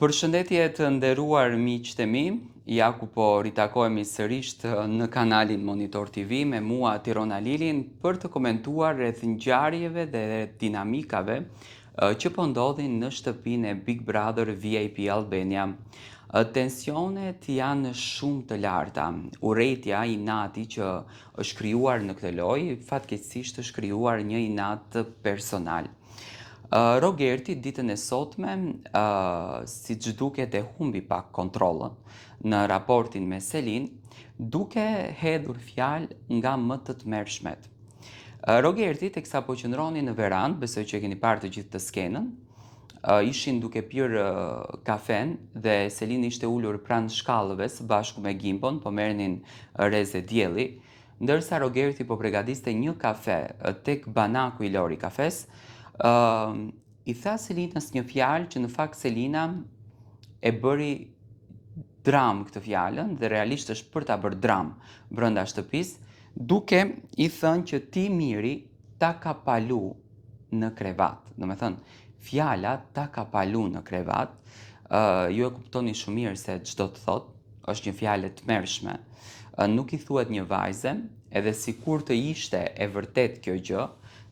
Përshëndetje të nderuar miqtë e mi, ja ku po ritakohemi sërisht në kanalin Monitor TV me mua Tiron Alilin për të komentuar rreth ngjarjeve dhe rreth dinamikave që po ndodhin në shtëpinë e Big Brother VIP Albania. Tensionet janë shumë të larta. Urrejtja, inati që është krijuar në këtë lojë, fatkeqësisht është krijuar një inat personal. Rogerti ditën e sotme, siç duket e humbi pak kontrollën në raportin me Selin, duke hedhur fjalë nga më të tmerrshmet. Rogerti teksa po qëndronin në verandë, besoj që e keni parë të gjithë të skenën, ishin duke pirë kafen dhe Selin ishte ulur pranë shkallëve së bashku me Gimbon, po merrnin reze dielli. Ndërsa Rogerti po pregadiste një kafe tek banaku i Lori Kafes, ë i tha Selinës një fjalë që në fakt Selina e bëri dramë këtë fjalën dhe realisht është për ta bërë dramë brenda shtëpisë, duke i thënë që ti Miri ta ka palu në krevat. Domethënë, fjala ta ka palu në krevat, uh, ju e kuptoni shumë mirë se ç'do të thotë, është një fjalë e tmerrshme. Nuk i thuhet një vajze, edhe sikur të ishte e vërtetë kjo gjë,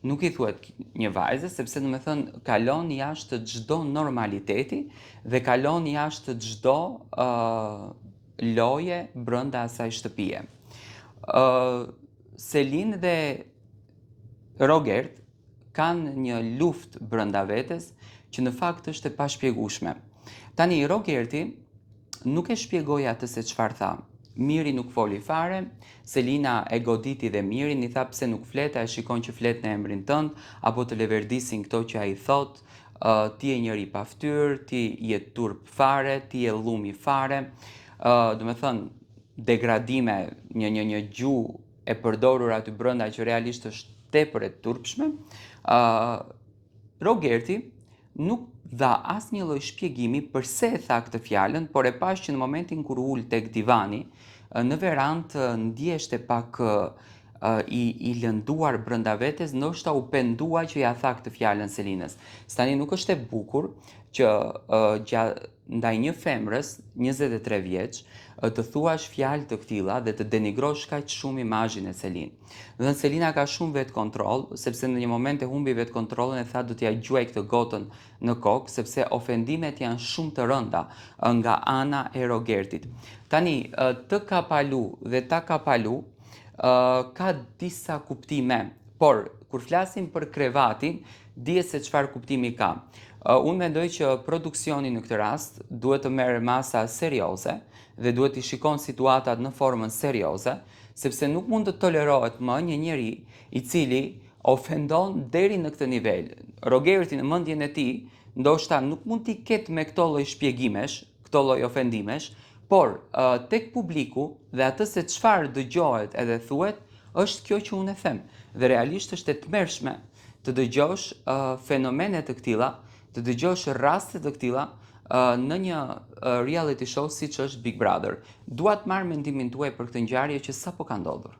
nuk i thuhet një vajze, sepse domethënë kalon jashtë çdo normaliteti dhe kalon jashtë çdo uh, loje brenda asaj shtëpie. Uh, Selin dhe Rogert kanë një luftë brenda vetes që në fakt është e pashpjegueshme. Tani Rogerti nuk e shpjegoi atë se çfarë tha. Miri nuk foli fare, Selina e goditi dhe Mirin, i tha pse nuk flet, a e shikon që flet në emrin tënd, apo të leverdisin këto që ai thotë, uh, ti je njeri pa fytyrë, ti je turp fare, ti je llumi fare, uh, domethënë, degradime, një një një gjuhë e përdorur aty brenda që realisht është tepër e turpshme, ë uh, Rogerti nuk dha asnjë lloj shpjegimi përse e tha këtë fjalën, por e pashë që në momentin kur u ul tek divani, në verandë ndjeshte pak i, i lënduar brenda vetes, ndoshta u pendua që ia tha këtë fjalën Selinës. Se tani nuk është e bukur që uh, gja, ndaj një femrës, 23 vjeç, të thuash fjalë të këtilla dhe të denigrosh kaq shumë imazhin e Selin. Dhe Selina ka shumë vetëkontroll, sepse në një moment e humbi vetëkontrollin e tha do t'ia gjuaj këtë gotën në kokë, sepse ofendimet janë shumë të rënda nga ana e Rogertit. Tani, të ka palu dhe ta ka palu, ka disa kuptime, por kur flasim për krevatin, dihet se çfarë kuptimi ka. Unë mendoj që produksioni në këtë rast duhet të merr masa serioze dhe duhet t'i shikon situatat në formën serioze, sepse nuk mund të tolerohet më një njeri i cili ofendon deri në këtë nivel. Rogerti në mendjen e tij ndoshta nuk mund t'i ketë me këto lloj shpjegimesh, këto lloj ofendimesh, por tek publiku dhe atë se çfarë dëgjohet edhe thuhet, është kjo që unë e them. Dhe realisht është e tmerrshme të dëgjosh uh, fenomene të këtilla, të dëgjosh raste të këtilla uh, në një uh, reality show siç është Big Brother. Dua të marr mendimin tuaj për këtë ngjarje që sapo ka ndodhur.